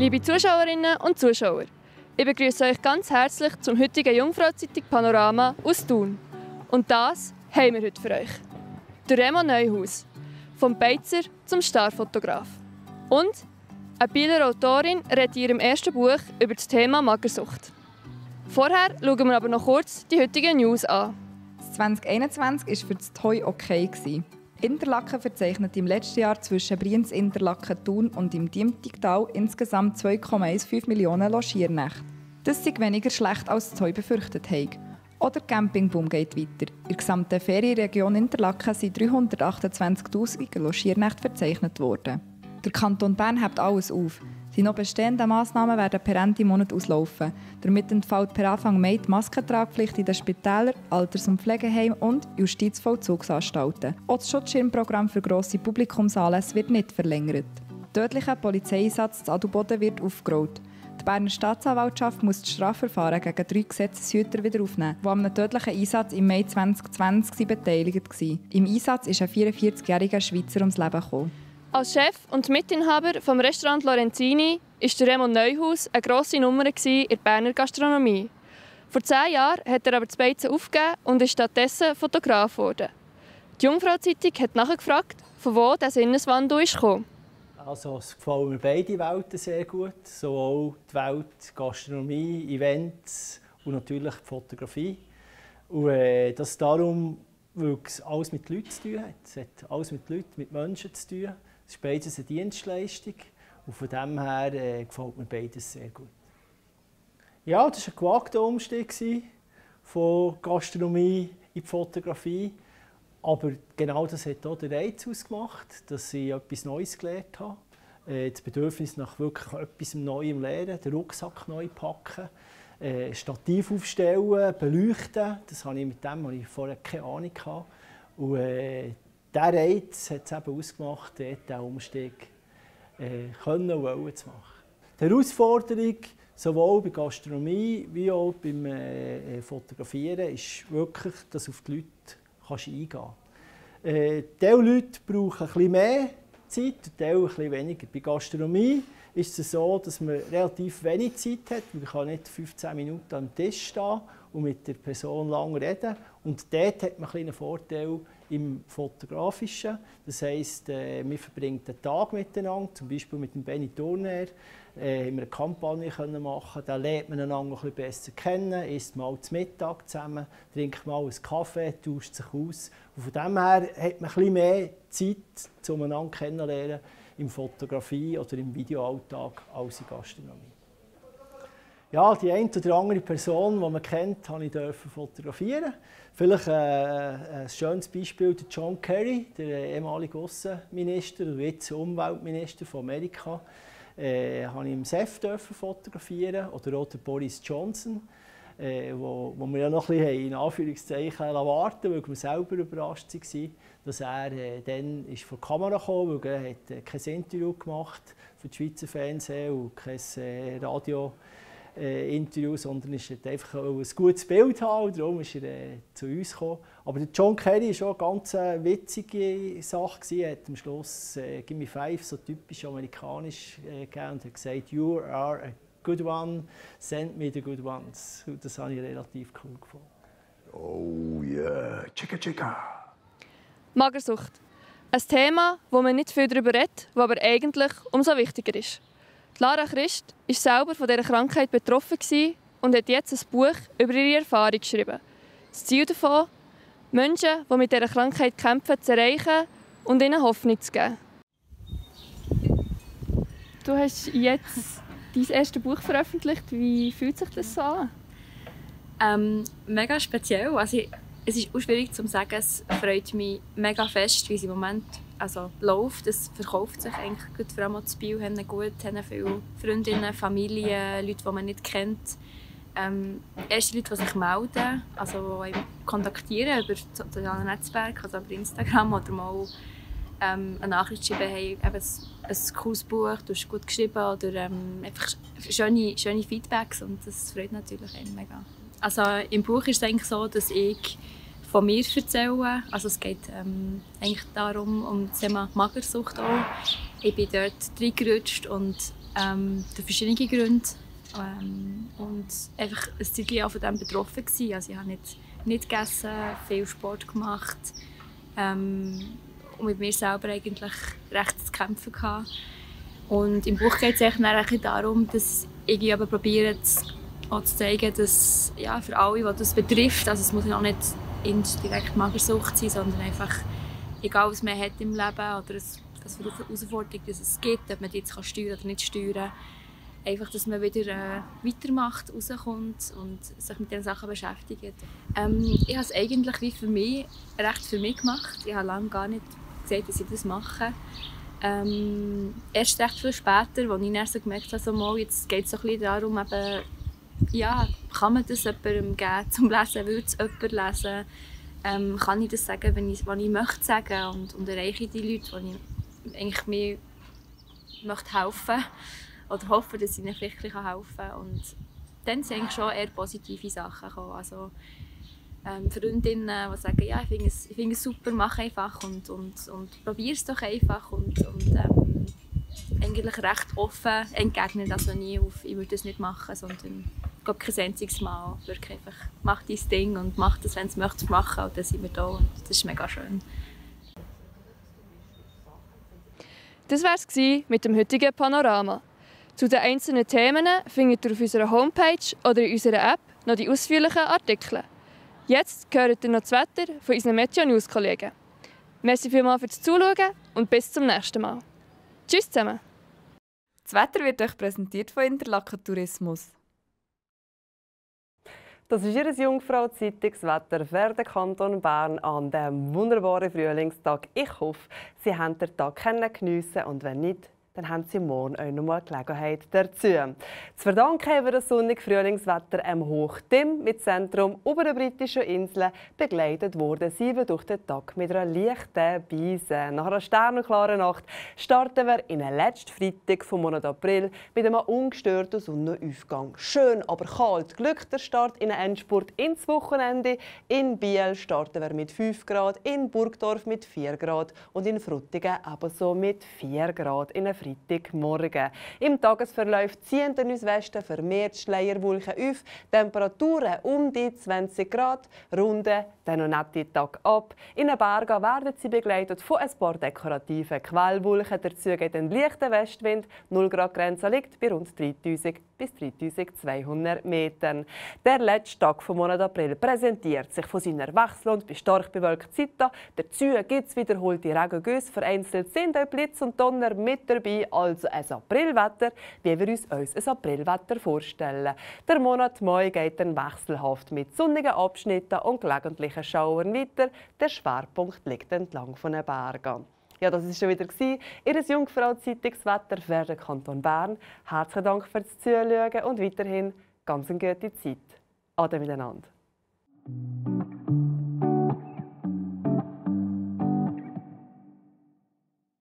Liebe Zuschauerinnen und Zuschauer, ich begrüße euch ganz herzlich zum heutigen Jungfrau-Zeitung Panorama aus Thun. Und das haben wir heute für euch. Der Remo Neuhaus, vom Beizer zum Starfotograf. Und eine Bieler Autorin redet in ihrem ersten Buch über das Thema Magersucht. Vorher schauen wir aber noch kurz die heutigen News an. 2021 war für das TOI okay. Interlaken verzeichnet im letzten Jahr zwischen Brienz, Interlaken, Thun und im Diemtigtal insgesamt 2,15 Millionen Logiernächte. Das ist weniger schlecht, als das TOI befürchtet hat. Oder der Campingboom geht weiter. In der gesamten Ferienregion Interlaken sind 328'000 Logiernächte verzeichnet worden. Der Kanton Bern hebt alles auf. Die noch bestehenden Massnahmen werden per Ende Monat auslaufen. Damit entfällt per Anfang Mai die Maskentragpflicht in den Spitälern, Alters- und Pflegeheimen und Justizvollzugsanstalten. Auch das Schutzschirmprogramm für grosse Publikumsanlässe wird nicht verlängert. Der tödliche Polizeieinsatz in Adelboden wird aufgerollt. Die Berner Staatsanwaltschaft muss das Strafverfahren gegen 3 Gesetzeshüter wieder aufnehmen, die an einem tödlichen Einsatz im Mai 2020 beteiligt waren. Im Einsatz ist ein 44-jähriger Schweizer ums Leben gekommen. Als Chef und Mitinhaber des Restaurant Lorenzini war der Remo Neuhaus eine grosse Nummer in der Berner Gastronomie. Vor 10 Jahren hat er aber das Beizen aufgegeben und ist stattdessen Fotograf geworden. Die Jungfrau-Zeitung hat nachgefragt, von wo der Sinneswandel kam. Also, es gefallen mir beide Welten sehr gut. Sowohl die Welt Gastronomie, Events und natürlich die Fotografie. Und das darum, weil es alles mit Leuten zu tun hat. Es hat alles mit Leuten, mit Menschen zu tun. Es ist beides eine Dienstleistung. Und von dem her gefällt mir beides sehr gut. Ja, das war ein gewagter Umstieg von Gastronomie in die Fotografie. Aber genau das hat auch den Reiz ausgemacht, dass ich etwas Neues gelernt habe. Das Bedürfnis nach wirklich etwas Neuem lernen, den Rucksack neu packen, Stativ aufstellen, beleuchten. Das habe ich mit dem habe ich vorher keine Ahnung gehabt. Und dieser Reiz hat es eben ausgemacht, diesen Umstieg können und wollen zu machen. Die Herausforderung, sowohl bei Gastronomie wie auch beim Fotografieren, ist wirklich, dass du auf die Leute eingehen kannst. Diese Leute brauchen ein bisschen mehr Zeit, diese ein bisschen weniger. Bei Gastronomie ist es so, dass man relativ wenig Zeit hat. Man kann nicht 15 Minuten am Tisch stehen und mit der Person lange reden. Und dort hat man einen Vorteil im Fotografischen. Das heisst, wir verbringen den Tag miteinander, zum Beispiel mit dem Benny Turner. Haben wir eine Kampagne machen. Da lernt man einander ein bisschen besser kennen, isst mal zum Mittag zusammen, trinkt mal einen Kaffee, tauscht sich aus. Und von dem her hat man ein bisschen mehr Zeit, um einander kennenzulernen im Fotografie- oder im Videoalltag als in Gastronomie. Ja, die eine oder andere Person, die man kennt, durfte ich fotografieren. Vielleicht ein schönes Beispiel, der John Kerry, der ehemalige Außenminister und jetzt Umweltminister von Amerika. Habe ich im SEF fotografieren oder auch Boris Johnson, wo wir ja noch ein bisschen in Anführungszeichen warten, weil wir selber überrascht waren, dass er dann vor die Kamera kam, weil er hat kein Interview gemacht für das Schweizer Fernsehen und kein Radio-Interview, sondern er einfach ein gutes Bild haben und darum ist er zu uns gekommen. Aber der John Kerry war auch eine ganz witzige Sache. Er hat am Schluss «Give me five», so typisch amerikanisch, gegeben und hat gesagt «You are a good one, send me the good ones». Und das habe ich relativ cool gefunden. Oh yeah, chicka chicka. Magersucht. Ein Thema, wo man nicht viel darüber redet, das aber eigentlich umso wichtiger ist. Lara Christ war selber von dieser Krankheit betroffen und hat jetzt ein Buch über ihre Erfahrung geschrieben. Das Ziel davon, Menschen, die mit dieser Krankheit kämpfen, zu erreichen und ihnen Hoffnung zu geben. Du hast jetzt dein erstes Buch veröffentlicht. Wie fühlt sich das so an? Mega speziell. Also, es ist auch schwierig zu sagen. Es freut mich mega fest, wie es im Moment läuft. Es verkauft sich eigentlich gut. Vor allem das Bio haben gut, haben viele Freundinnen, Familien, Leute, die man nicht kennt. Erste Leute, die sich melden, also die kontaktieren über soziale Netzwerke, also über Instagram oder mal eine Nachricht schreiben, hey, ein cooles Buch, du hast gut geschrieben oder einfach schöne Feedbacks und das freut natürlich einen mega. Also im Buch ist es eigentlich so, dass ich von mir erzähle. Also es geht eigentlich darum, um das Thema Magersucht auch. Ich bin dort reingerutscht und durch verschiedene Gründe. Und einfach ein Zeitchen auch von dem betroffen gewesen. Also ich habe nicht gegessen, viel Sport gemacht. Und mit mir selber eigentlich recht zu kämpfen gehabt. Und im Buch geht es eigentlich darum, dass ich aber probiere auch zu zeigen, dass ja, für alle, die das betrifft, also es muss ja auch nicht direkt Magersucht sein, sondern einfach, egal was man hat im Leben oder was für Herausforderungen es gibt, ob man die jetzt steuern oder nicht steuern, einfach, dass man wieder weitermacht, rauskommt und sich mit diesen Sachen beschäftigt. Ich habe es eigentlich wie recht für mich gemacht. Ich habe lange gar nicht gesagt, dass ich das mache. Erst recht viel später, als ich dann so gemerkt habe, so, jetzt geht es so ein bisschen darum, eben, ja, kann man das jemandem geben zum Lesen, will es jemand lesen, kann ich das sagen, was ich möchte sagen und erreiche die Leute, die ich eigentlich mir möchte helfen oder hoffe, dass ich ihnen vielleicht helfen kann. Und dann sind eigentlich schon eher positive Sachen gekommen. Also, Freundinnen, die sagen, ja, ich finde es super, mach einfach und probier es doch einfach und eigentlich recht offen entgegnen, also nie auf, ich würde das nicht machen, sondern ich glaube, kein einziges Mal wirklich einfach, mach dein Ding und mach das, wenn du es möchtest machen, und dann sind wir da und das ist mega schön. Das war es mit dem heutigen Panorama. Zu den einzelnen Themen findet ihr auf unserer Homepage oder in unserer App noch die ausführlichen Artikel. Jetzt hört ihr noch das Wetter von unseren Meteo-News-Kollegen. Merci vielmals fürs Zuschauen und bis zum nächsten Mal. Tschüss zusammen! Das Wetter wird euch präsentiert von Interlaken Tourismus. Das ist Ihr Jungfrau-Zeitungswetter für den Kanton Bern an diesem wunderbaren Frühlingstag. Ich hoffe, Sie haben den Tag geniessen und wenn nicht, dann haben Sie morgen auch noch mal Gelegenheit dazu. Zu verdanken haben wir das sonnige Frühlingswetter am Hochdimm mit Zentrum über den britischen Inseln. Begleitet wurden sie durch den Tag mit einer leichten Brise. Nach einer sternenklaren Nacht starten wir in den letzten Freitag vom Monat April mit einem ungestörten Sonnenaufgang. Schön, aber kalt. Glück der Start in den Endspurt ins Wochenende. In Biel starten wir mit 5 Grad, in Burgdorf mit 4 Grad und in Frutigen ebenso mit 4 Grad in Freitagmorgen. Im Tagesverlauf ziehen uns Westen vermehrt Schleierwolken auf. Temperaturen um die 20 Grad, runden den noch netten Tag ab. In den Bergen werden sie begleitet von ein paar dekorativen Quellwolken. Dazu geht ein leichter Westwind. 0 Grad Grenze liegt bei rund 3000 bis 3200 Metern. Der letzte Tag vom Monat April präsentiert sich von seiner wechsel- und stark bewölkten Seite. Dazu gibt es wiederholte Regengüsse. Vereinzelt sind auch Blitz und Donner mit dabei. Also ein Aprilwetter, wie wir uns ein Aprilwetter vorstellen. Der Monat Mai geht dann wechselhaft mit sonnigen Abschnitten und gelegentlichen Schauern weiter. Der Schwerpunkt liegt entlang von den Bergen. Ja, das war schon wieder Ihr Jungfrau-Zeitungswetter für den Kanton Bern. Herzlichen Dank fürs Zuschauen und weiterhin ganz eine gute Zeit. Ade miteinander.